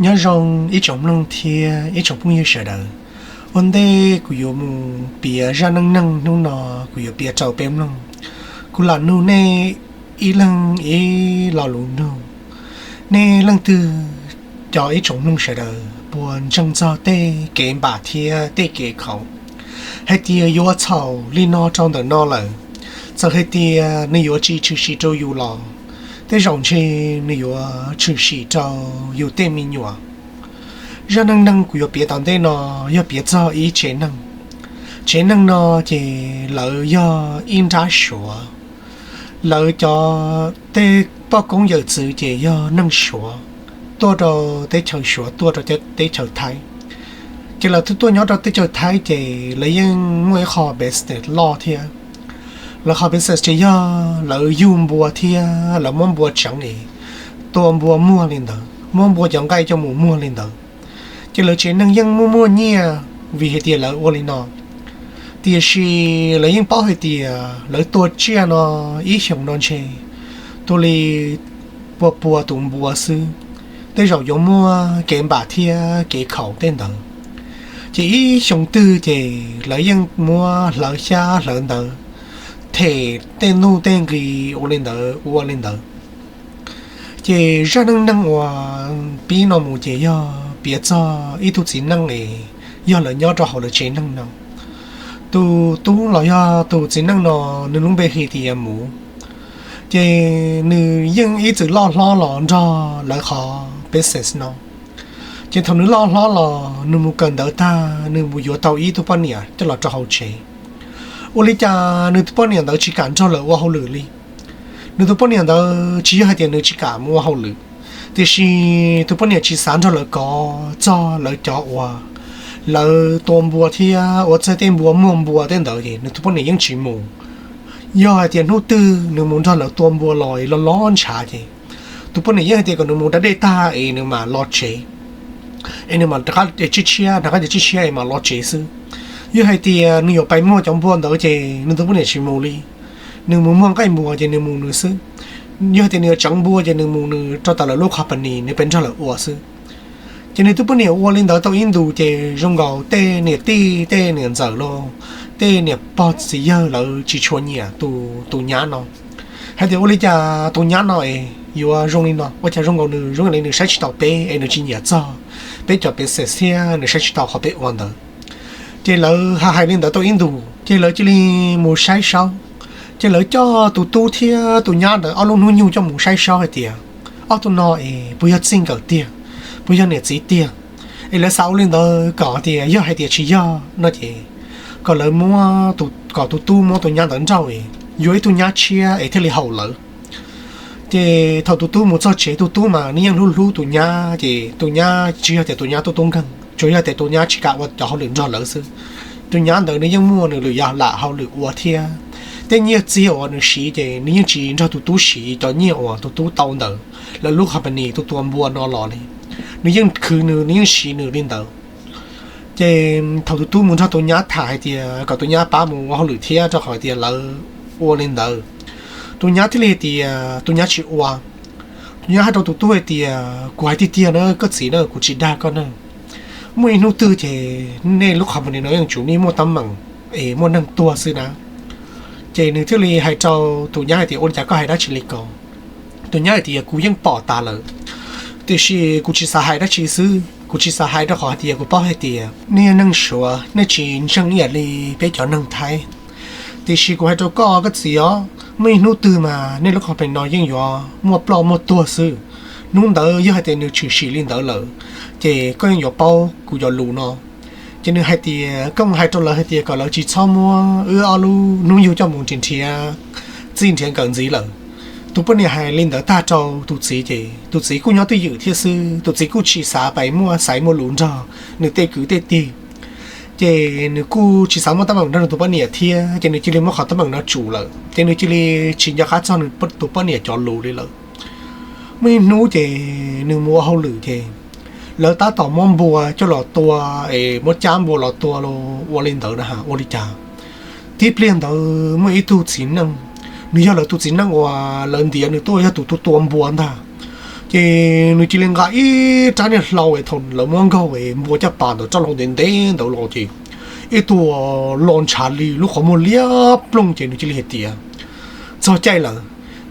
Nyob zoo ib tsoom mloog thiab ib tsoom phooj ywg sawv daws. Ua ntej kuv yuav mus piav zaj neej neeg hnub no, kuv yuav piav rau peb mloog. Kuv lam nug nej ib leeg ib lo lus nug. Nej leej twg, cov ib tsoom mloog sawv daws, puas ntseeg txog tej kev npam thiab tej kev khaum hais tias yuav txhaum li no rau ntawm no lawm, txawm hais tias nws yuav tsis tshwm sim rau yus los tej zaum ntshe nws yuav tshwm sim rau yus tej me nyuam. Zaj neej neeg kuv yuav piav tom ntej no yog piav txog ib tsev neeg. Tsev neeg no ces lawv yog ib nrab Suav. Lawv cov tej poj koob yawm txwv ces yog neeg Suav tuaj rau teb chaws Suav, tuaj rau teb chaws Thaib. Ces lawv tuaj nyob rau teb chaws Thaib ces lawv yeej muaj ib qho business loj thiab. Lawv qhov business ces yog lawv yug npua thiab lawv muab npua tseev es tua npua muag li ntawd, muab npua cov nqaij coj mus muag li ntawd. Ces lawv tsev neeg yeej muaj muaj nyiaj vim hais tias lawv ua li no. Tiam sis lawv yeej paub hais tias lawv tua tsiaj no ib xyoos no ntshe tua li pua pua tus npua xwb, tej zaum yuav muaj kev npam thiab kev khaum tej ntawd. Ces ib xyoo twg ces lawv yeej muab hlawv xyab hlawv ntawv, them tej nuj tej nqi ua li ntawd ua li ntawd. Ces zaj neej neeg uas pib no mus ces yog piav txog ib tug txiv neej es yog lawv nyob rau hauv lawv tsev neeg no. Tus tub los yog tus txiv neej no nws lub npe hu tias Muv. Ces nws yeej ib txwm loj hlob los nrog lawv qhov business no. Ces thaum nws loj hlob los nws mus kawm ntawv tag nws mus yuav tau ib tug poj niam coj los rau hauv tsev. Ua li cas nws tus poj niam ntawd tsis kam nrog lawv ua hauj lwm li. Nws tus poj niam ntawd tsis yog hais tias nws tsis kam mus ua hauj lwm, tiam sis tus poj niam tsis xav nrog lawv kov txog lawv cov uas lawv tua npua thiab ua txog tej npua muag npua tej ntawd es nws tus poj niam yeej tsis mus. Yog hais tias hnub twg nws mus nrog lawv tua npua los es loj loj ntshav ces tus poj niam yeej hais tias kom nws mus da dej tag es nws mam los tsev, es nws mam rov qab tshiab tshiab, rov qab tshiab tshiab es mam los tsev xwb. Yog hais tias nws yuav pais muag cov npua ntawd ces nws tus poj niam tsis mus li. Nws mus muag nqaij npua ces nws mus nws xwb. Yog hais tias nws yuav tseev npua ces nws mus nws rau tom lawv lub company, nws pais nrog lawv ua xwb. Ces nws tus poj niam ua li ntawd tau ib ntus ces zoo nkaus tej niam tij tej niam ntxawm los tej niam pog txiv yawg lawv tsis tshua nyiam tus nyab no. Hais tias ua li cas tus nyab no es yuav zoo li no, ua cas zoo nkaus nws zoo li nws saib tsis taus peb es nws tsis nyiam txog peb cov business thiab nws saib tsis taus qhov peb ua ntawd. Ces lawv hais hais li ntawd tau ib ntus ces lawv cia li mus saib saub. Ces lawv coj tus tub thiab tus nyab ntawd ob lub hnub nyoog coj mus saib saub hais tias ob tug no es puas yog txij nkawm tiag, puas yog niam txiv tiag. Es lawv xav ua li ntawd kom tias yog hais tias tsis yog no ces kom lawv muab, kom tus tub muab tus nyab ntawd nrauj es yuav ib tug nyab tshiab es thiaj li haum lawv. Ces thaum tus tub mus txog tsev, tus tub mas nws yeej hlub hlub tus nyab, ces tus nyab tsis yog tias tus nyab tub tub nkeeg, tsuas yog tias tus nyab tsis kam ua cov hauj lwm nrog lawv xwb. Tus nyab ntawd nws yeej muaj nws lwm yam lam hauj lwm ua thiab tej nyiaj txiag uas nws siv ces nws yeej tsis nrog tus tub siv cov nyiaj uas tus tub tau ntawm lawv lub company tus tua npua no los li. Nws yeej khwv nws, nws yeej siv nws li ntawd. Ces thaum tus tub mus nrog tus nyab tham hais tias kom tus nyab pab mus ua hauj lwm thiab rau qhov tias lawv ua li ntawd, tus nyab thiaj li hais tias tus nyab tsis ua. Tus nyab hais rau tus tub hais tias kuv hais tiag tiag na koj txiv na, kuv tsis dag koj na. Muaj ib hnub twg ces nej lub company no yeej tsum nej muaj teeb meem es muaj neeg tuag xwb na. Ces nws thiaj li hais rau tus nyab hais tias ua li cas koj hais dab tsi li ko? Tus nyab hais tias kuv yeej pom tas lawm, tiam sis kuv tsis xav hais dab tsi xwb, kuv tsis xav hais rau qhov hais tias kuv paub hais tias nej neeg Suav nej tsis ntseeg ib yam li peb cov neeg Thaib. Tiam sis kuv hais rau koj, koj txiv os, muaj ib hnub twg mas nej lub company no yeej yuav muaj ploj muaj tuag xwb. Hnub ntawd yog hais tias nws tshwm sim li ntawd lawm, ces koj yeej yuav paub kuv cov lus no. Ces nws hais tias koj mus hais rau lawv hais tias kom lawv tsis txhob muab wb ob lub hnub yug coj mus nrhiav txij nrhiav nkawm ntxiv lawm. Tus poj niam hais li ntawd tag rau tus txiv ces tus txiv kuj nyob twj ywm thiab xwb, tus txiv kuj tsis xav pais muaj xaiv muaj lus nrog nws tej kwv tej tij. Ces nws kuj tsis xav muaj teeb meem nrog nws tus poj niam thiab, ces nws cia li muab qhov teeb meem no tsum lawm, ces nws cia li tsis nco qab txog nws tus poj niam cov lus li lawm. Muaj ib hnub ces nws mus ua hauj lwm ces lawv tab tom muab npua coj los tua, es muab cab npua los tua los ua li ntawd na, ua li cas tib pliag ntawd muaj ib tug txiv neej, nws yog lawv tus txiv neej uas lawv ntiav nws tuaj yog tus tua npua ntag. Ces nws cia li nqa ib rab niag hlau es thaum lawv muab nkaug es npua caj pas ntawd rab hlau ntev ntev ntawd los ces ib tug los ntshav li lub qhov muag liab ploog ces nws cia li hais tias, txog caij lawm,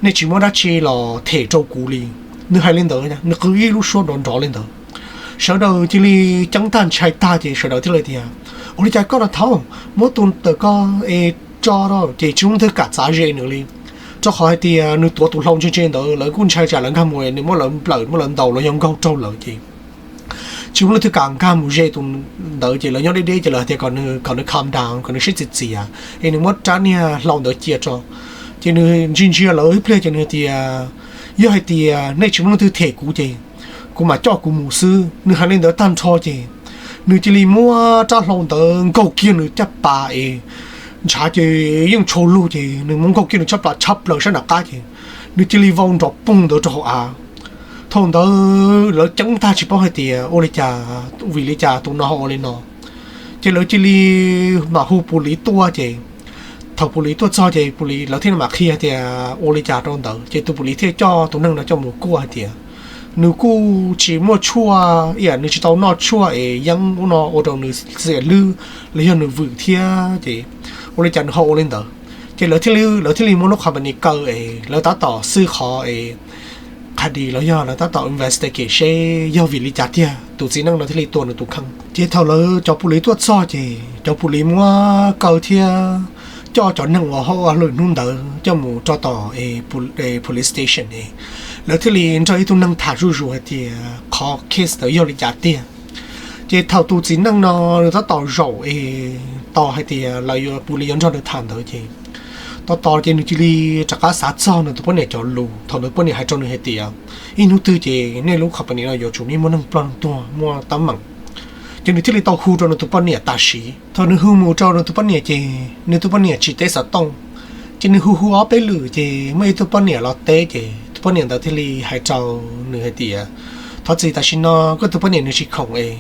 nej tsis muab dab tsi los them rau kuv li. Nws hais li ntawd, nws qw ib lub suab nrov nrov li ntawd. Sawv daws cia li ceeb tag ntshai tag ces sawv daws thiaj li tias, ua li cas koj rau thaum muab tus ntawm ko es tso rau ces tsis muaj leej twg kam txav ze nws li, rau qhov hais tias nws tuav tus hlau ntse ntse ntawd lawv kuj ntshai tsam lawv nkag mus nws muab lawv nplawm muab lawv ntaus los yog nkaug raug lawm ces tsis muaj leej twg kam nkag mus ze tus ntawd ces lawv nyob deb deb ces lawv hais tias kom nws calm down, kom nws siab txias txias es nws muab rab niag hlau ntawd cia tso. Ces nws ntsia ntsia lawv ib pliag ces nws tias, yog hais tias nej tsis muaj leej twg them kuv ces kuv mam coj kuv mus xwb. Nws hais li ntawd tag nrho ces nws cia li muab rab hlau ntawd nkaug kiag nws caj pas es ntshav ces yeej tshau lug ces nws muab nkaug kiag nws caj pas tshab plaws sab nram qab ces nws cia li vau nrov poog ntawd rau hauv av. Thaum ntawd lawv ceeb tag tsis paub hais tias ua li cas, vim li cas tus no ho ua li no. Ces lawv cia li mam hu pus liv tuaj ces thaum pus liv tuaj txog ces pus liv lawv thiaj mam qhia tias ua li cas rau ntawd ces tus pus liv thiaj coj tus neeg no coj mus kuaj hais tias nws kuj tsis muaj tshuaj, ib yam nws tsis tau noj tshuaj es yeeb ub no ua rau nws txias hlwb los yog nws vwm thiab ces ua li cas nws ho ua li ntawd. Ces lawv thiaj li, lawv thiaj li muab lub company kaw es lawv tab tom xwb qhov es qha dis los yog lawv tab tom investigate seb yog vim li cas tiag tus txiv neej no thiaj li tua nws tus kheej. Ces thaum lawv cov pus liv tuaj txog ces cov pus liv muab kaw thiab coj cov neeg uas hauj lwm hnub ntawd coj mus rau tom police station es lawv thiaj li nrog ib tug neeg tham zuj zus hais tias qhov case ntawd yog li cas tiag. Ces thaum tus txiv neej no nws tab tom zaum es tos hais tias lawv yuav, pus liv yuav nrog nws tham ntawd ces tos tos ces nws cia li rov qab xav txog nws tus poj niam cov lus thaum nws poj niam hais rau nws hais tias ib hnub twg ces nej lub company no yuav tsum nej muaj neeg ploj neeg tuag muaj teeb meem. Ces nws thiaj li tau hu rau nws tus poj niam tam sim. Thaum nws hu mus rau nws tus poj niam ces nws tus poj niam tsis teb xov tooj. Ces nws hu hu ob peb lwm ces muaj ib tug poj niam los teb ces tus poj niam ntawd thiaj li hais rau nws hais tias thov txim, tam sim no koj tus poj niam nws tsis khoom es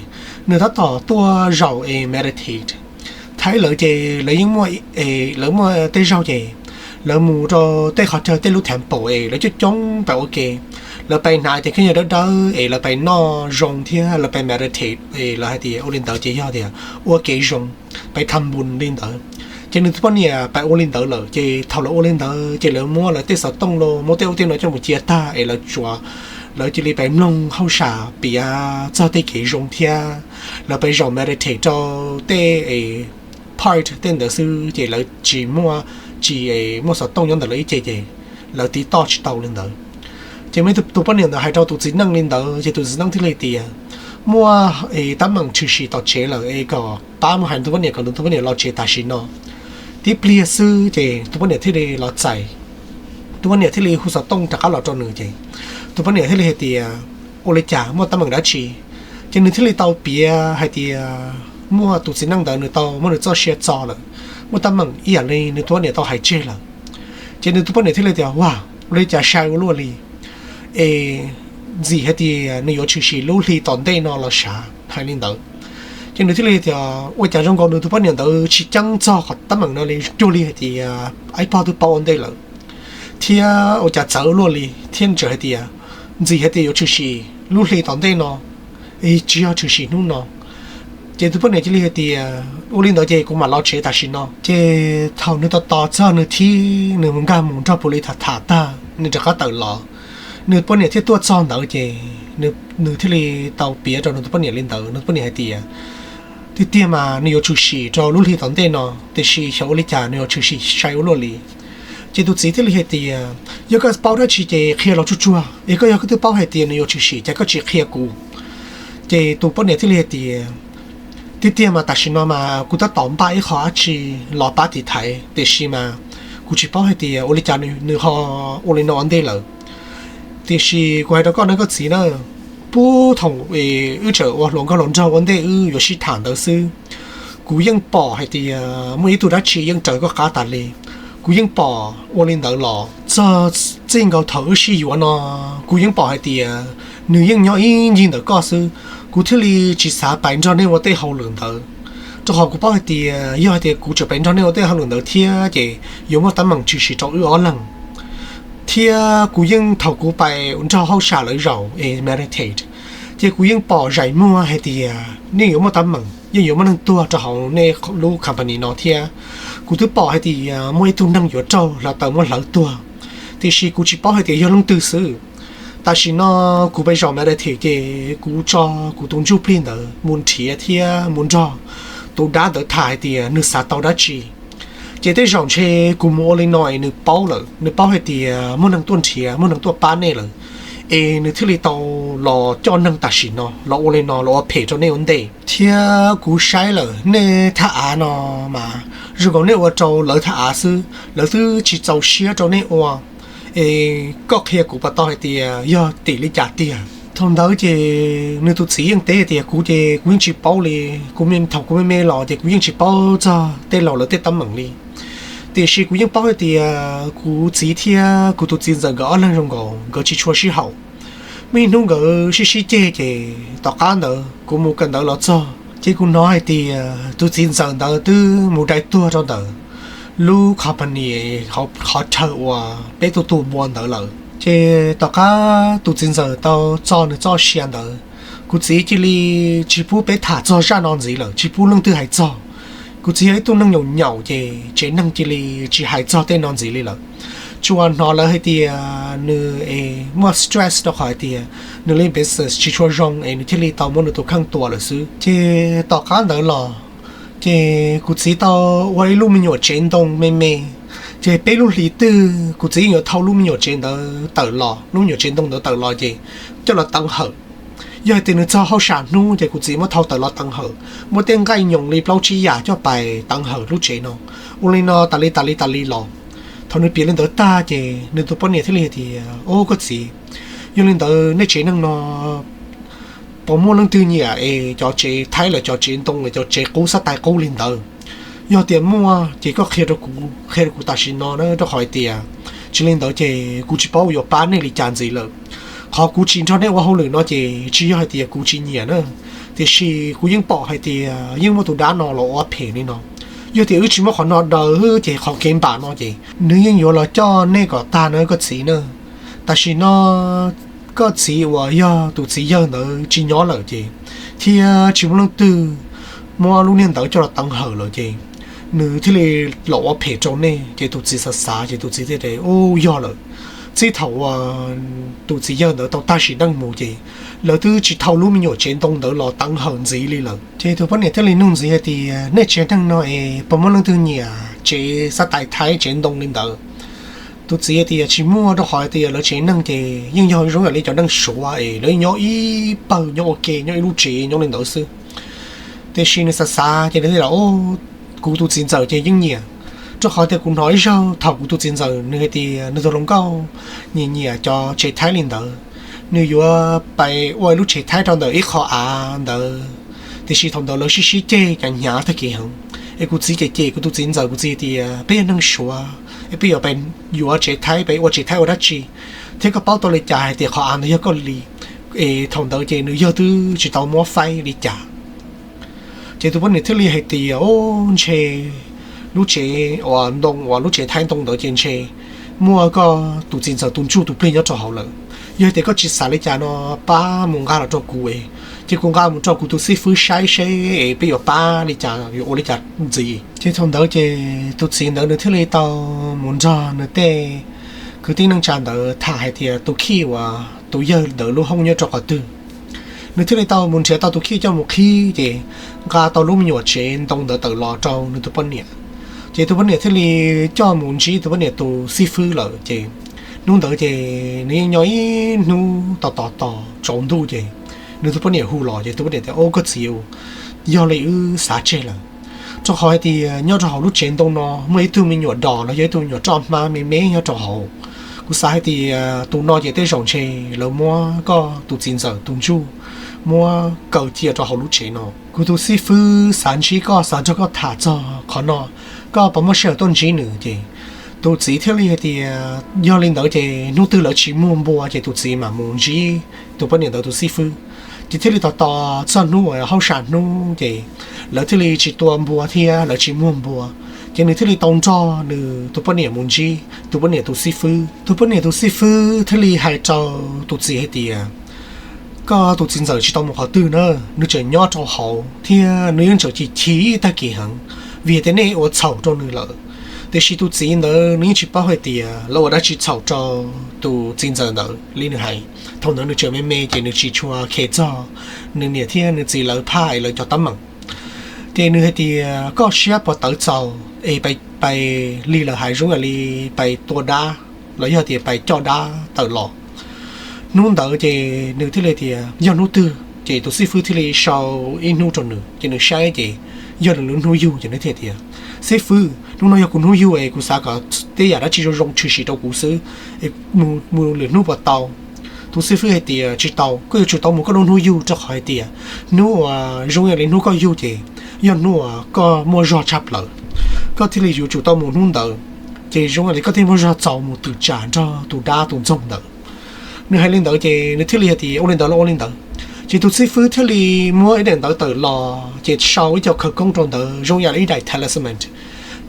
nws tab tom tuaj zaum es meditate. Thaib lawv ces lawv yeej muaj, lawv muaj tej zaug ces lawv mus rau tej qhov chaw tej lub temple es lawv coob coob pais ua ke. Lawv pais hnav cov khaub ncaws dawb dawb es lawv pais noj zoo thiab lawv pais meditate es lawv hais tias ua li ntawd ces yog tias ua kev zoo, pais tham npus li ntawd. Ces nws tus poj niam pais ua li ntawd lawm ces thaum lawv ua li ntawd ces lawv muab lawv tej xov tooj los muab tej ub tej no coj mus cia tag es lawv tsuas, lawv cia li pais mloog hauj sam piav txog tej kev zoo thiab lawv pais zaum meditate rau tej part tej ntawd xwb ces lawv tsis muaj, tsis muaj xov tooj nyob ntawm lawv ib ce ces lawv tiv toj tsis tau li ntawd. Ces muaj ib tus poj niam ntawd hais rau tus txiv neej li ntawd ces tus txiv neej thiaj li tias muaj teeb meem tshwm sim tom tsev lawm es kom pab mus hais tus poj niam kom nws tus poj niam los tsev tam sim no. Tib pliag xwb ces tus poj niam thiaj li los txais. Tus poj niam thiaj li hu xov tooj rov qab los rau nws ces tus poj niam thiaj li hais tias ua li cas muaj teeb meem dab tsi. Ces nws thiaj li tau piav hais tias muaj tus txiv neej ntawd nws tau muab nws txoj sia txo lawm, muaj teeb meem ib yam li nws tus poj niam tau hais tseg lawm. Ces nws tus poj niam thiaj li tias ua, ua li cas sai ua luaj li es ntxim hais tias nws yuav tshwm sim lub hli tom ntej no los sav hais li ntawd. Ces nws thiaj li tias ua cas zoo nkaus nws tus poj niam ntawd tsis ceeb txog qhov teeb meem no li, cuag li hais tias ib pog twb paub ua ntej lawm thiab ua cas txawv ua luaj li thiab tseem hais tias ntxim hais tias yuav tshwm sim lub hli tom ntej no, tsis yog tshwm sim hnub no. Ces tus poj niam cia li hais tias ua li ntawd ces kuv mam los tsev tam sim no. Ces thaum nws tos tos txog nws thib nws mus nkag mus nrog pus liv tham tham tag nws rov qab tawm los, nws poj niam thiaj tuaj txog ntawd ces nws thiaj li tau piav rau nws tus poj niam li ntawd. Nws tus poj niam hais tias tiag tiag mas nws yuav tshwm sim rau lub hli tom ntej no, tiam sis xyov ua li cas nws yuav tshwm sim sai ua luaj li. Ces tus txiv thiaj li hais tias yog koj paub dab tsi ces qhia los tsuag tsuag es koj, yog koj twb paub hais tias nws yuav tshwm sim ces koj tsis qhia kuv. Ces tus poj niam thiaj li hais tias tiag tiag mas tam sim no mas kuv tab tom npaj ib qho dab tsi los pab tiv thaiv tiam sis mas kuv tsis paub hais tias ua li cas nws ho ua li no ua ntej lawm. Tiam sis kuv hais rau koj na koj txiv na, puag thaum wb tseem ua hluas nkauj hluas nraug ua ntej wb yuav sib tham ntawd xwb, kuv yeej pom hais tias muaj ib tug dab tsi yeej raws koj qab tas li. Kuv yeej pom ua li ntawd los txog txij nkaus thaum wb sib yuav no, kuv yeej pom hais tias nws yeej nyob ib ncig ntawm koj xwb. Kuv thiaj li tsis xav pais nrog nej ua tej hauj lwm ntawd, rau qhov kuv paub hais tias yog hais tias kuv tseem pais nrog nej ua tej hauj lwm ntawd thiab ces yuav muaj teeb meem tshwm sim rau wb ob leeg. Thiab kuv yeej, thaum kuv pais nrog hauj sam lawv zaum es meditate, ces kuv yeej pom zais muag hais tias nej yuav muaj teeb meem, yeej yuav muaj neeg tuag rau hauv nej lub company no thiab. Kuv twb pom hais tias muaj ib tug neeg yuav raug hluav taws muab hlawv tuag, tiam sis kuv tsis paub hais tias yog leej twg xwb. Tam sim no kuv pais zaum meditate ces kuv tso kuv tus ntsuj plig ntawd mus nrhiav thiab mus nrog tus dab ntawd tham hais tias nws xav tau dab tsi. Ces tej zaum ntshe kuv mus ua li no es nws paub lawm, nws paub hais tias muaj neeg tuaj nrhiav, muaj neeg tuaj pab nej lawm, es nws thiaj li tau los coj neeg tam sim no los ua li no los ua phem rau nej ua ntej. Thiab kuv saib lawm nej thaj av no mas zoo nkaus nej ua rau lawv thaj av xwb, lawv twb tsis txaus siab rau nej ua. Es koj qhia kuv puas tau hais tias yog tim li cas tiag? Thaum ntawd ces nws tus txiv yeej teb tias kuv ces kuv yeej tsis paub li, kuv, thaum kuv me me los ces kuv yeej tsis paub txog tej laus lawv tej teeb meem li. Tiam sis kuv yeej paub hais tias kuv txiv thiab kuv tus txiv ntxawm nkawd ob leeg zoo nkaus nkawd tsis tshua sib haum. Muaj ib hnub nkawd sib sib ceg ces tom qab ntawd kuv mus kawm ntawv los txog ces kuv hnov hais tias tus txiv ntxawm ntawd twb mus dai tuag rau ntawm lub company qhov chaw uas peb tuaj tu npua ntawd lawm. Ces tom qab tus txiv ntxawm tau txo nws txoj sia ntawd, kuv txiv cia li tsis pub peb tham txog zaj no ntxiv lawm, tsis pub leej twg hais txog. Kuv txiv yog ib tug neeg nyaum nyaum ces tsev neeg cia li tsis hais txog tej no ntxiv li lawm. Tsuas hnov lawv hais tias nws es muaj stress rau qhov hais tias nws li business tsis tshua zoo es nws thiaj li tau muab nws tus kheej tua lawm xwb. Ces tom qab ntawd los ces kuv txiv tau ua ib lub me nyuam tsev ntoo me me. Ces peb lub hlis twg kuv txiv yeej yuav thau lub me nyuam tsev ntawd tawm los, lub me nyuam tsev ntoo ntawd tawm los ces coj los teev hawm. Yog hais tias nws txog hauj sam hnub ces kuv txiv muab thau tawm los teev hawm, muab tej nqaij nyoos li plaub tsib yam coj pais teev hawm lub tsev no. Ua li no tas li tas li tas li los, thaum nws piav li ntawd tag ces nws tus poj niam thiaj li hais tias, Au, koj txiv, yog li ntawd nej tsev neeg no puas muaj leej twg nyiam es cov tsev thaib los cov tsev ntoo los cov tsev qub xab tais qub li ntawd? Yog tias muaj ces koj qhia rau kuv, qhia rau kuv tam sim no na, rau qhov hais tias tsis li ntawd ces kuv tsis paub yuav pab nej li cas ntxiv lawm. Qhov kuv tsis nrog nej ua hauj lwm no ces tsis yog hais tias kuv tsis nyiam na, tiam sis kuv yeej pom hais tias yeej muaj tus dab no los ua phem li no. Yog tias wb tsis muab qhov no daws ces qhov kev npam no ces nws yeej yuav los coj nej kom tag na koj txiv na. Tam sim no koj txiv uas yog tus txiv yawg ntawd tsis nyob lawm ces, thiab tsis muaj leej twg muab lub niag ntawd coj los teev hawm lawm ces nws thiaj li los ua phem rau nej. Ces tus txiv xav xav ces tus txiv thiaj tias, Au, yog lawm. Txij thaum uas tus txiv yawg ntawd tau tag sim neej mus ces lawv twb tsis thau lub me nyuam tsev ntoo ntawd los teev hawm ntxiv li lawm. Ces tus poj niam thiaj li nug ntxiv hais tias, Nej tsev neeg no es puas muaj leej twg nyiam tsev xab tais thaib tsev ntoo li ntawd? Tus txiv hais tias, Tsis muaj, rau qhov hais tias lawv tsev neeg ces yeej yog zoo yam li cov neeg Suav es lawv nyob ib pawg, nyob ua ke, nyob ib lub tsev nyob li ntawd xwb. Tiam sis nws xav xav ces nws thiaj li, Kuv tus txiv ntxawm ces yeej nyiam, rau qhov tias kuv hnov ib zaug thaum kuv tus txiv ntxawm nws hais tias nws tus hluas nkauj nyiam nyiam cov tsev thaib li ntawd, nws yuav pais ua ib lub tsev thaib rau ntawm ib qho av ntawd. Tiam sis thaum ntawd lawv sib sib ceg cas hnyav tag kev heev. Es kuv txiv cem cem kuv tus txiv ntxawm, kuv txiv tias, Peb yog neeg Suav es peb yuav pais yuav tsev thaib, pais ua tsev thaib ua dab tsi? Thiab koj paub tau li cas hais tias qhov av ntawd yog koj li? Es thaum ntawd ces nws yawg twb tsis tau muab faib li cas. Ces tus poj niam thiaj li hais tias, Au, ntshe lub tsev uas ntoo uas lub tsev thaib ntoo ntawd ces ntshe muaj koj tus txiv ntxawm tus ntsuj tus plig nyob rau hauv lawm. Yog tias koj tsis xav li cas no, pab mus nqa los rau kuv es, ces kuv nqa mus rau kuv tus xib fwb saib seb es peb yuav pab li cas, yuav ua li cas ntxiv. Ces thaum ntawd ces tus txiv ntawd nws thiaj li tau mus nrog nws tej kwv tij neej tsa ntawd tham hais tias tus khij uas tus yawg ntawd lub hoob nyob rau qhov twg. Nws thiaj li tau mus nrhiav tau tus khij coj mus qhib ces nqa tau lub me nyuam tsev ntoo ntawd tawm los rau nws tus poj niam. Ces tus poj niam thiaj li coj mus ntsib tus poj niam tus xib fwb lawm ces hnub ntawd ces nws yeej nyob ib hnub tos tos tos tsaus ntuj ces nws tus poj niam hu los ces tus poj niam tias, Au, koj txiv, yog li wb xav tseg lawm, rau qhov hais tias nyob rau hauv lub tsev ntoo no muaj ib tug me nyuam dos los yog ib tug me nyuam roj hmab me me nyob rau hauv. Kuv xav hais tias tus no ces tej zaum ntshe lawv muab koj tus txiv ntxawm tus ntsuj muab kaw cia rau hauv lub tsev no. Kuv tus xib fwb xav ntsib koj, xav nrog koj tham txog qhov no, koj puas muaj sij hawm tuaj ntsib nws? Ces tus txiv thiaj li hais tias yog li ntawd ces hnub twg lawv tsis muag npua ces tus txiv mam mus ntsib tus poj niam ntawd tus xib fwb. Ces thiaj li tos tos txog hnub uas hauj sam hnub ces lawv thiaj li tsis tua npua thiab lawv tsis muag npua. Ces nws thiaj li tau nrog nws tus poj niam mus ntsib tus poj niam tus xib fwb. Tus poj niam tus xib fwb thiaj li hais rau tus txiv hais tias, koj tus txiv ntxawm tsis tau mus qhov twg na, nws tseem nyob rau hauv thiab nws yeej tseem chim chim ib tag kis heev vim tias nej ua txhaum rau nws lawm. Tiam sis tus txiv ntawd nws yeej tsis paub hais tias lawv ua dab tsi txhaum rau tus txiv ntxawm ntawd li nws hais. Thaum ntawd nws tseem me me ces nws tsis tshua khev txog nws niam thiab nws txiv lawv phaj es lawv cov teeb meem. Ces nws hais tias koj siab puas tawv txaus es pais li lawv hais zoo yam li pais tua dab los yog tias pais coj dab tawm los. Hnub ntawd ces nws thiaj li tias yog hnub twg, ces tus xib fwb thiaj li sau ib hnub rau nws ces nws saib ces yog nws lub hnub yug ces nws thiaj tias, xib fwb, hnub no yog kuv hnub yug es kuv xav kom tej yam dab tsi zoo zoo tshwm sim rau kuv xwb, es mus lwm hnub puas tau? Tus xib fwb hais tias tsis tau, koj yuav tsum tau mus koj lub hnub yug rau qhov hais tias hnub uas zoo yam li hnub koj yug ces yog hnub uas koj muaj zog tshaj plaws. Koj thiaj li yuav tsum tau mus hnub ntawd, ces zoo yam li koj thiaj muaj zog txaus mus twm tsam nrog tus dab tus ntxoog ntawd. Nws hais li ntawd ces nws thiaj li hais tias ua li ntawd los ua li ntawd. Ces tus xib fwb thiaj li muab ib daim ntawv tawm los ces sau ib co khawv koob rau ntawd zoo yam li ib daim talisman.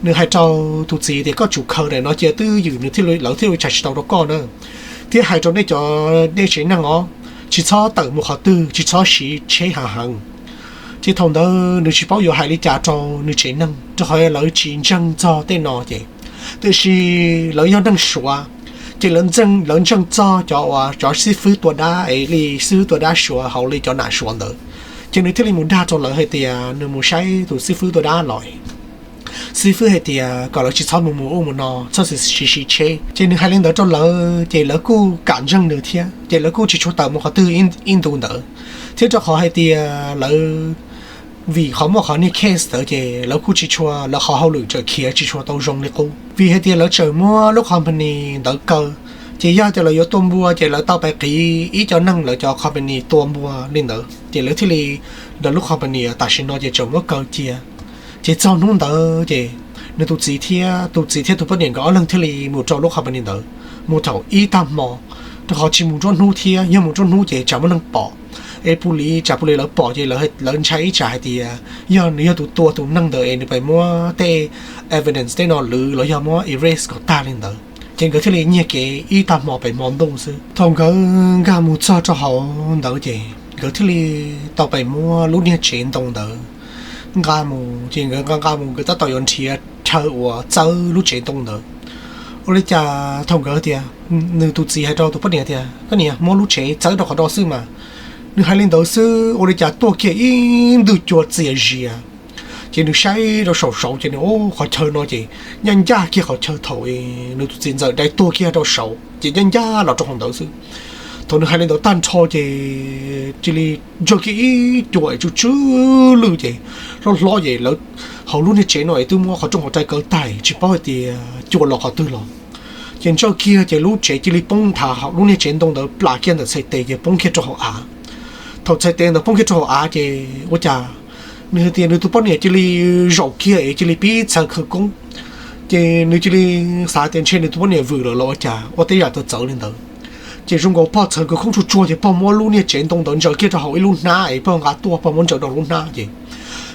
Nws hais rau tus txiv tias koj tsum khaws daim no cia twj ywm, nws thiaj li, lawv thiaj li tshais tsis tau rau koj na. Thiab hais rau nej cov nej tsev neeg os, tsis txhob tawm mus qhov twg, tsis txhob siv tsheb hav heev. Ces thaum ntawd nws tsis paub yuav hais li cas rau nws tsev neeg rau qhov lawv tsis ntseeg txog tej no ces, tiam sis lawv yog neeg Suav, ces lawv ntseeg txog cov uas cov xib fwb tua dab es li xib fwb tua dab Suav hauv li cov nam Suav ntawd. Ces nws thiaj li mus dag rau lawv hais tias nws mus saib tus xib fwb tua dab los, xib fwb hais tias kom lawv tsis txhob mus mus ub mus no, txhob siv siv tsheb. Ces nws hais li ntawd rau lawv ces lawv kuj kam ntseeg nws thiab ces lawv kuj tsis tshua tawm mus qhov twg ib ntus ntawd. Thiab rau qhov hais tias lawv, vim qhov muaj qhov niag case ntawd ces lawv kuj tsis tshua, lawv qhov hauj lwm tseem khiav tsis tshua tau zoo li qub vim hais tias lawv tseem muab lub company ntawd kaw. Ces yog tias lawv yuav tua npua ces lawv tau pais qiv ib co neeg lawv cov company tua npua li ntawd ces lawv thiaj li, lawv lub company tam sim no ces tseem muab kaw cia. Ces txog hnub ntawd ces nws tus txiv thiab tus txiv thiab tus poj niam nkawd ob leeg thiaj li mus rau lub company ntawd mus thaum ib tag hmo, rau qhov tsis mus nruab hnub thiab, yog mus nruab hnub ces tsam muaj neeg pom, es pus lis, tsam pus lis lawv pom ces lawv ntshai ib tsam hais tias yog nws yog tus tua tus neeg ntawd es nws pais muab tej evidence tej no lwv los yog muab erase kom tag li ntawd. Ces nkawd thiaj li nyiag kev ib tag hmo pem hmo ntuj xwb. Thaum nkawd nkag mus txog rau hauv ntawd ces nkawd thiaj li tau pais muab lub niag tsev ntoo ntawd nqa mus, ces nkawd nqa nqa mus nkawd tab tom yuav nrhiav chaw uas txawb lub tsev ntoo ntawd. Ua li cas thaum nkawd tias, nws tus txiv hais rau tus poj niam tias koj niam muab lub tsev txawb rau qhov no xwb mas, nws hais li ntawd xwb ua li cas tuaj kiag ib ntwg cua txias zias. Ces nws saib rau saum saud ces nws, qhov chaw no ces ncaj ncaj kiag qhov chaw thaum nws tus txiv ntxawm dai tuag kiag rau saud ces ncaj ncaj los rau hauv ntawd xwb. Thaum nws hais li ntawd tag nrho ces cia li ntsawj kiag ib cua es tsw tsw lwj ces hlob hlob ces lawv hauv lub niag tsev no es twb muab qhov rooj qhov rai kaw tag tsis paub hais tias cua los qhov twg los. Ces ntsawj kiag ces lub tsev cia li poob nthav, lub niag tsev ntoo ntawd plam kiag ntawm txhais tes ces poob kiag rau hauv av. Thaum txhais tes ntawd poob kiag rau hauv av ces ua cas nws hais tias nws tus poj niam cia li zaum kiag es cia li pib txhaws khawv koob. Ces nws cia li xav tias ntshe nws tus poj niam vwm lawm los ua cas ua tej yam txawv txawv li ntawd. Ces zoo nkaus pog txhaws khawv koob tsuag tsuag ces pog muab lub niag tsev ntoo ntawd ntsaws kiag rau hauv ib lub hnab es pog nqa tuaj pog muab ntsaws rau lub hnab ces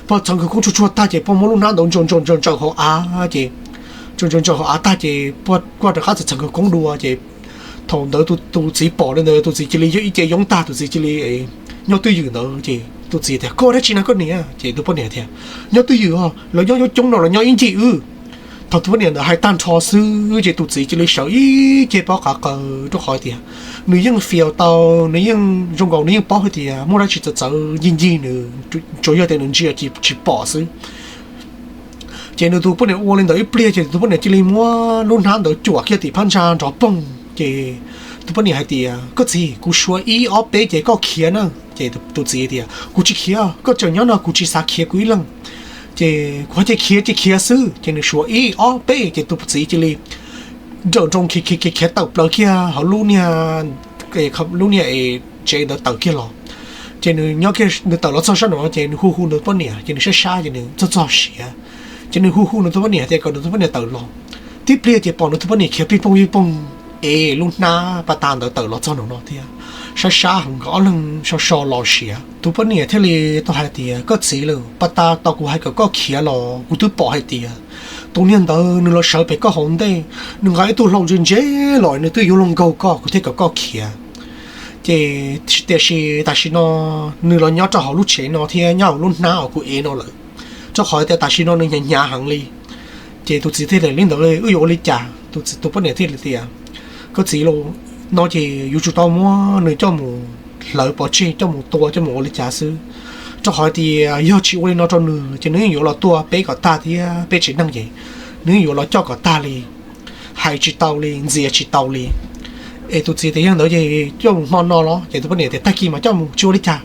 pog txhaws khawv koob tsuag tsuag tag ces pog muab lub hnab ntawd ntsaws ntsaws ntsaws ntsaws hauv av ces ntsaws ntsaws ntsaws hauv av tag ces pog kuj rov qab txhaws khawv koob dua ces thaum ntawd tus txiv pom li ntawd tus txiv cia li yog ib ce yoob tag tus txiv cia li nyob twj ywm ntawd ces tus txiv tias koj ua dab tsi na koj niam? Ces tus poj niam tias nyob twj ywm os, lawv nyob coob coob no lawv nyob ib ncig wb. Thaum tus poj niam ntawd hais tag nrho xwb ces tus txiv cia li sawv ib ce pob qav qaws rau qhov tias nws yeej fias tau, nws yeej zoo nkaus nws yeej paub hais tias muaj dab tsi txawv txawv ncig ncig nws, tsuas yog tias nws ntsia tsis pom xwb. Ces nws tus poj niam ua li ntawd ib pliag ces tus poj niam cia li muab lub hnab ntawd cuam kiag tim phab ntsa nrov poog ces tus poj niam hais tias koj txiv, kuv suav ib ob peb ces koj khiav na. Ces tus txiv tias kuv tsis khiav, koj tseem nyob no kuv tsis xav khiav kuv ib leeg. Ces kuv hais tias khiav ces khiav xwb. Ces nws suav ib ob peb ces tus txiv cia li nrawm nroos khiav khiav khiav tawm plaws kiag hauv lub niag, lub niag es tsev ntawd tawm kiag los. Ces nws nyob kiag nws tawm los txog sab nraum no ces nws hu hu nws tus poj niam ces nws sab sab ces nws txog txog siav. Ces nws hu hu nws tus poj niam tias kom nws tus poj niam tawm los. Tib pliag ces pom nws tus poj niam khiav pij poog pij poog es lub hnab pas tas ntawd tawm los txog nraum no thiab. Sab sab heev nkawd ob leeg so so los siav. Tus poj niam thiaj li tau hais tias koj txiv lauj, pas tas tos kuv hais kom koj khiav los kuv twb pom hais tias tus niag ntawd nws los sawv pem koj hauv ntej, nws nqa ib tug hlau ntse ntse los nws twb yuav luag nkaug koj, kuv thiaj kom koj khiav. Ces tiam sis tam sim no nws los nyob rau hauv lub tsev no thiab nyob hauv lub hnab uas kuv ev no lawm, rau qhov tias tam sim no nws hnyav hnyav heev li. Ces tus txiv thiaj li, li ntawd wb yuav ua li cas? Tus poj niam thiaj li tias, koj txiv, no ces yuav tsum tau muab nws coj mus hlawv pov tseg, coj mus tua, coj mus ua li cas xwb, rau qhov tias yog tsis ua li no rau nws ces nws yeej yuav los tua peb kom tag thiab peb tsev neeg ces nws yeej yuav los coj kom tag li, hais tsis tau li, ntxias tsis tau li. Es tus txiv tias yog ntawd ces coj mus hmo no los? Ces tus poj niam tias tag kis mas coj mus, tsis ua li cas.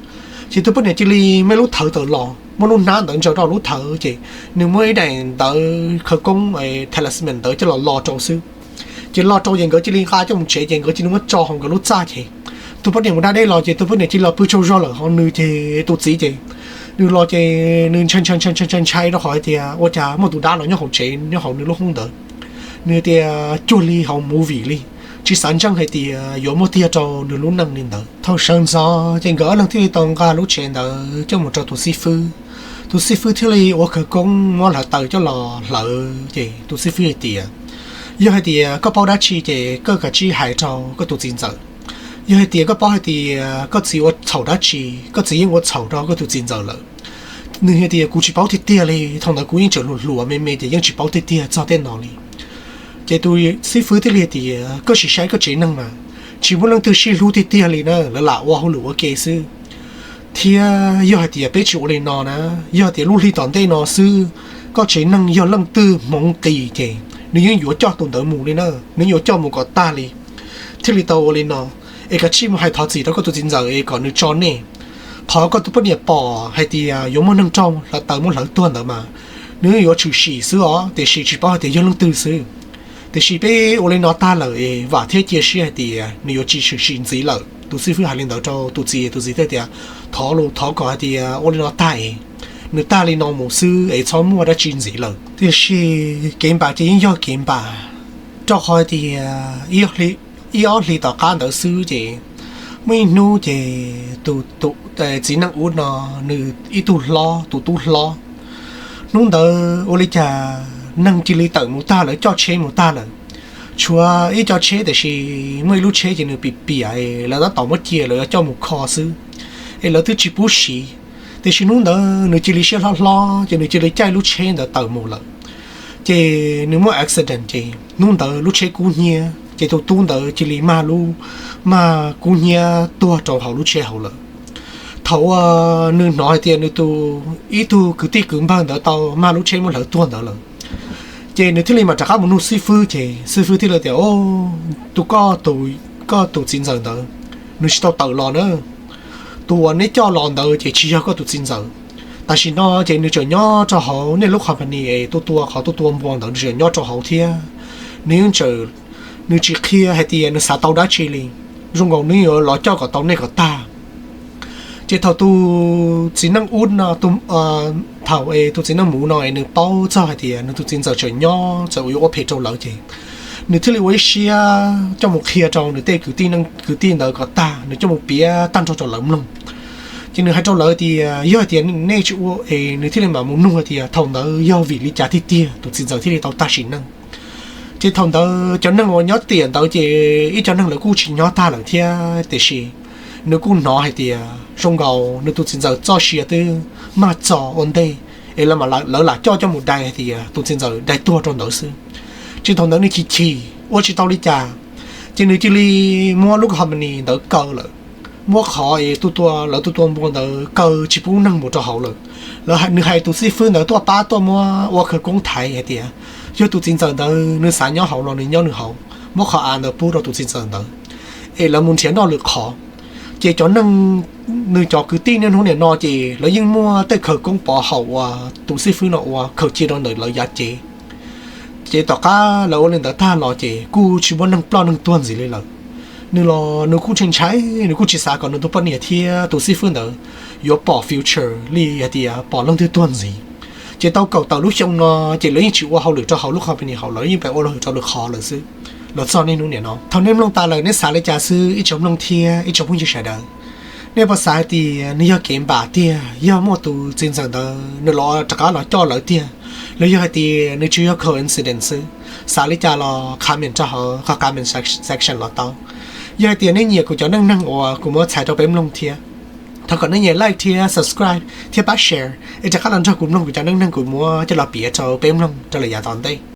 Ces tus poj niam cia li muaj lub thawv tawm los, muab lub hnab ntawd ntsaws rau lub thawv ces nws muab ib daim ntawv khawv koob, talisman ntawd coj los lo rau xwb. Ces lo rau ces nkawd cia li nqa coj mus tsev ces nkawd cia li muab tso hauv nkawd lub txaj ces tus poj niam mus da dej los ces tus poj niam cia li los pw tsaug zog lawm, ho nws ces tus txiv ces nws los ces nws ntshai ntshai ntshai ntshai ntshai ntshai rau qhov hais tias ua cas muaj tus dab los nyob hauv tsev, nyob hauv nws lub hoob ntawd. Nws tias cuag li hauv movie li, tsis xav ntseeg hais tias yuav muaj tiag rau nws lub neej li ntawd. Thaum sawv ntxov ces nkawd ob leeg thiaj li tau nqa lub tsev ntawd coj mus rau tus xib fwb. Tus xib fwb thiaj li ua khawv koob muab hluav taws coj los hlawv ces tus xib fwb hais tias, yog hais tias koj paub dab tsi ces koj kav tsij hais rau koj tus txiv ntxawm. Yog hais tias koj paub hais tias koj txiv ua txhaum dab tsi, koj txiv yeej ua txhaum rau koj tus txiv ntxawm lawm. Nws hais tias kuv tsis paub tiag tiag li, thaum ntawd kuv yeej tseem hluas hluas me me ces yeej tsis paub tiag tiag txog tej no li. Ces tus xib fwb thiaj li hais tias koj sim saib koj tsev neeg mas tsis muaj leej twg sib hlub tiag tiag li na, lawv lam ua hauj lwm ua ke xwb. Thiab yog hais tias peb tsis ua li no na, yog tias lub hli tom ntej no xwb, koj tsev neeg yog leej twg hmoov qis ces nws yeej yuav coj tus ntawd mus li na, nws yuav coj mus kom tag li. Thiaj li tau ua li no, es kav tsij mus hais thov txim rau koj tus txiv ntxawm es kom nws tso nej. Qhov koj tus poj niam pom hais tias yuav muaj neeg raug hluav taws muab hlawv tuag ntawd mas nws yuav tshwm sim xwb os, tiam sis tsis paub hais tias yog leej twg xwb. Tiam sis peb ua li no tag lawm es vam thiab cia siab hais tias nws yuav tsis tshwm sim ntxiv lawm. Tus xib fwb hais li ntawd rau tus txiv, tus txiv thiaj tias thov los thov kom hais tias ua li no tag es nws tag li no mus xwb es txhob muaj dab tsi ntxiv lawm. Tiam sis kev npam ces yeej yog kev npam, rau qhov hais tias ib ob hlis tom qab ntawd xwb ces muaj ib hnub ces tus txiv neej ub no nws ib tug hlob, tus tub hlob, hnub ntawd ua li cas neeg cia li tawm mus tag, lawv coj tsheb mus tag lawm. Tshuav ib co tsheb tiam sis muaj ib lub tsheb ces nws piam piam, lawv tab tom muab cia lawv yuav coj mus kho xwb, es lawv twb tsis pub siv. Tiam sis hnub ntawd nws cia li siab hlob hlob ces nws cia li caij lub tsheb ntawd tawm mus lawm. Ces nws muaj accident ces hnub ntawd lub tsheb kub hnyiab ces tus tub ntawd cia li mag lub, mag kub hnyiab tuag rau hauv lub tsheb hauv lawm. Thaum uas nws hnov hais tias nws tus, ib tug kwv tij kwv npawg ntawd tau mag lub tsheb muab hlawv tuag ntawd lawm, ces nws thiaj li mam rov qab mus nug xib fwb ces xib fwb thiaj li tias, tus, koj tus txiv ntxawm ntawd nws tsis tau tawm los na. Tus uas neb coj los ntawd ces tsis yog koj tus txiv ntxawm. Tam sim no ces nws tseem nyob rau hauv nej lub company es tuaj tua qhov tuaj tua npua ntawd, nws tseem nyob rau hauv thiab. Nws yeej tseem, nws tsis qhia hais tias nws xav tau dab tsi li. Zoo nkaus nws yuav los coj kom tau nej kom tag. Ces thaum tus txiv neej ub no, thaum tus txiv neej muv no es nws paub txog hais tias nws tus txiv ntxawm tseem nyob, txawm yuav ua phem rau lawv ces nws thiaj li ua ib siab coj mus qhia rau nws tej kwv tij ntawd kom tag, nws coj mus piav tag nrho rau lawv mloog. Ces nws hais rau lawv tias yog hais tias nej tsis ua, es nws thiaj li mam mus nug hais tias thaum ntawd yog vim li cas tiag tiag tus txiv ntxawm thiaj li tau tag sim neej. Ces thaum ntawd cov neeg uas nyob tiam ntawd ces ib co neeg lawv kuj tsis nyob tag lawm thiab, tiam sis nws kuj hnov hais tias zoo nkaus nws tus txiv ntxawm txoj sia twb mag txog ua ntej, es lawv lam coj coj mus dai hais tias tus txiv ntxawm dai tuag rau ntawd xwb. Ces thaum ntawd nws chim chim ua tsis tau li cas, ces nws cia li muab lub company ntawd kaw lawm, muab qhov es tuaj tua, lawv tuaj tua npua ntawd kaw tsis pub neeg mus rau hauv lawm. Nws hais tus xib fwb ntawd tuaj pab tuaj muab ua khawv koob thaiv hais tias yog tus txiv ntxawm ntawd nws xav nyob hauv los nws nyob nws hauv, muab qhov av ntawd pub rau tus txiv ntxawm ntawd, es lawv mus nrhiav noj lwm qhov. Ces cov neeg, nws cov kwv tij niaj hnub nim no ces lawv yeej muaj tej khawv koob pov haum uas tus xib fwb no ua khaws cia rau ntawm lawv yav cev. Ces tom qab lawv ua li ntawd tag los ces kuj tsis muaj neeg ploj neeg tuag ntxiv li lawm. Nws los nws kuj ntshai ntshai, nws kuj tsis xav kom nws tus poj niam thiab tus xib fwb ntawd yuav pom future li hais tias pom leej twg tuag ntxiv. Ces tau kaum tawm lub xyoo no ces lawv yeej tsis ua hauj lwm rau hauv lub company hauv, lawv yeej pem ua hauj lwm rau lwm qhov lawm xwb. Los txog niaj hnub nim no, thaum nej mloog tas lawm nej xav li cas xwb ib tsoom mloog thiab ib tsoom phooj ywg sawv daws. Nej puas xav hais tias nws yog kev npam tiag, yog muaj tus txiv ntxawm ntawd nws los rov qab los coj lawv tiag, Los yog hais tias nws tsuas yog coincidence xwb, xav li cas los comment rau hauv qhov comment section los tau. Yog hais tias nej nyiam kuv cov neej neeg uas kuv muab txhais rau peb mloog thiab, thov kom nej nyem like thiab subscribe thiab pab share es rov qab los nrog kuv mloog kuv cov neej neeg kuv muab coj los piav rau peb mloog rau lawm yav tom ntej.